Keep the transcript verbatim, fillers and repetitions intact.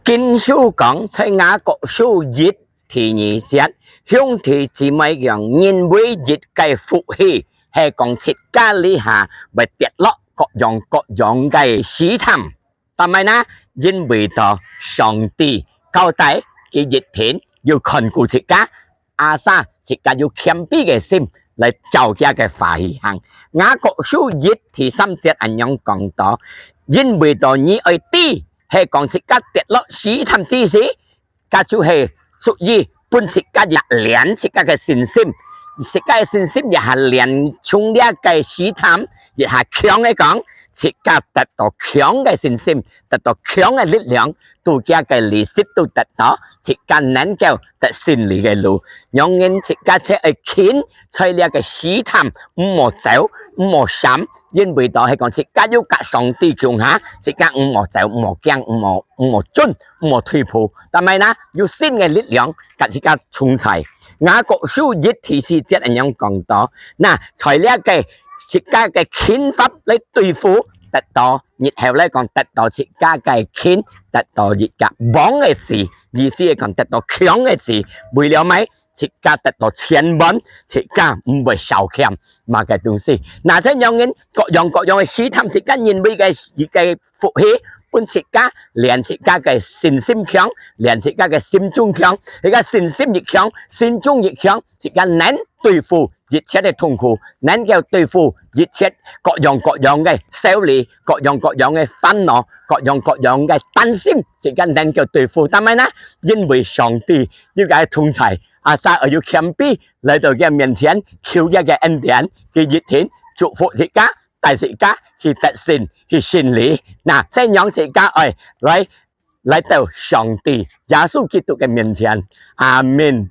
經書講，在雅各書一第二節，兄弟姊妹講，因為一个福氣，係講自家這下會跌落各樣各樣个試探。但係呢，因為到上帝交代佢一定要看顧自家， asal自家有謙卑个心來照佢个話去行。雅各書一第三節恁樣講到，因為到你愛知，係講自家跌落試探之時，佢就係屬於分自家也練自家个信心，自家个信心也係練從這个試探，也係強个講，自家得到強个信心，得到強个力量， 在佢个裡頭都得到，自家能夠得勝利个路。仰般自家就愛勤在這个試探，毋好走，毋好閃，因為到係講自家有佮上帝共下，自家毋好走，毋好驚，毋好，毋好顫，毋好退步。但係呢，有新个力量，佮自家同在。雅各書一第四節恁樣講到，那，在這个自家个勤奮來對付，得到 日後來講得到自家个勤，得到一个王个子，意思係講得到強个子，為了麼个？自家得到千萬，自家毋會少欠麼个東西。那這樣人各樣各樣个試探，自家認為个一个福氣，分自家練自家个信心強，練自家个心中強，自家信心越強，心中越強，自家能對付 一切个痛苦，能夠對付一切各樣各樣个憂慮，各樣各樣个煩惱，各樣各樣个擔心，自家能夠對付。但係呢，因為上帝有佢个同在，asal愛有謙卑來到佢个面前，求佢个恩典，佢一定祝福自家，帶自家去得勝，去勝利。那，這樣自家愛來，來到上帝耶穌基督个面前。阿門。